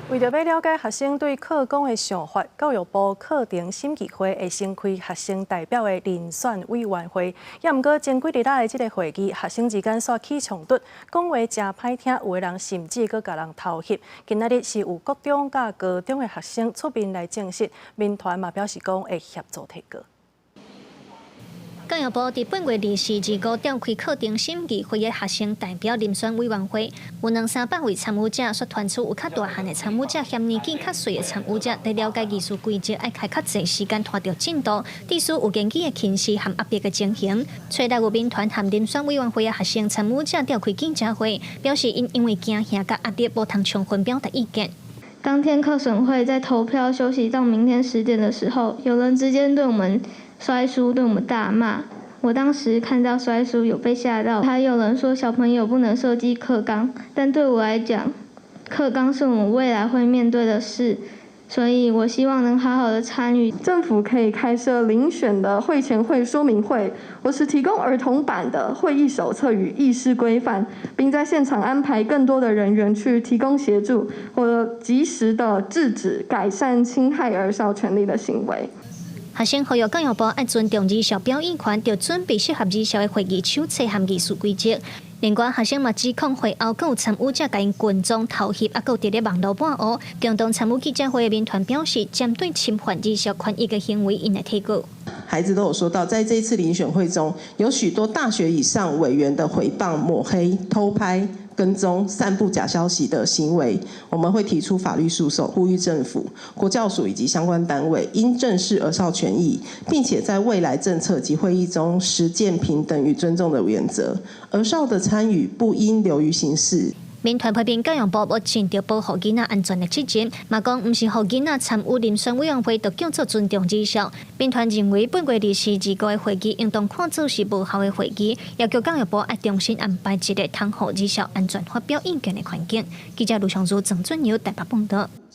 為著欲了解學生對課綱的想法，教育部課程審議會會先開學生代表的遴選委員會。也毋過前幾日仔的這个會議，學生之間煞起衝突，講話誠歹聽，有的人甚至閣共人偷翕。今仔日是有國中佮高中的學生出面來證實，民團嘛表示講會協助提告。教育部佇8月24、25召開課程審議會的學生代表遴選委員會，有兩三百位參與者，煞傳出有較大漢的參與者嫌年紀較細的參與者，佇了解議事規則愛開較濟時間拖著進度，致使有言語的輕視和壓迫的情形。初六有民團和遴選委員會的學生參與者召開記者會，表示𪜶因為驚嚇佮壓力，無通充分表達意見。當天課審會在投票休息到明天10點的時候，有人直接對我們摔書，對我們大罵。我當時看到摔書有被嚇到，還有人說小朋友不能設計課綱，但對我來講，課綱是我們未來會面對的事，所以我希望能好好的參與。政府可以開設遴選的會前會說明會，或是提供兒童版的會議手冊與議事規範，並在現場安排更多的人員去提供協助，或者及時的制止、改善侵害兒少權利的行為。學生呼籲教育部愛尊重兒少表意權，著準備適合兒少的會議手冊和議事規則。另外，學生嘛指控會後閣有參與者共𪜶跟蹤偷翕，猶閣有佇咧網路抹烏。共同參與記者會的民團表示，針對侵犯兒少權益的行為，𪜶會提告。孩子都有說到，在這次遴選會中，有許多大學以上委員的毀謗、抹黑、偷拍、跟蹤、散布假消息的行為，我們會提出法律訴訟，呼籲政府、國教署以及相關單位應正視兒少權益，並且在未來政策及會議中實踐平等與尊重的原則。兒少的參與不應流於形式。民團批評教育部無盡著保護囡仔安全的責任，嘛講毋是予囡仔參與遴選委員會，就叫做尊重兒少。民團認為8月24、25的會議應當看做是無效的會議，要求教育部愛重新安排一个通予兒少安全發表意見的環境。記者盧尚如、鄭俊友台北報導。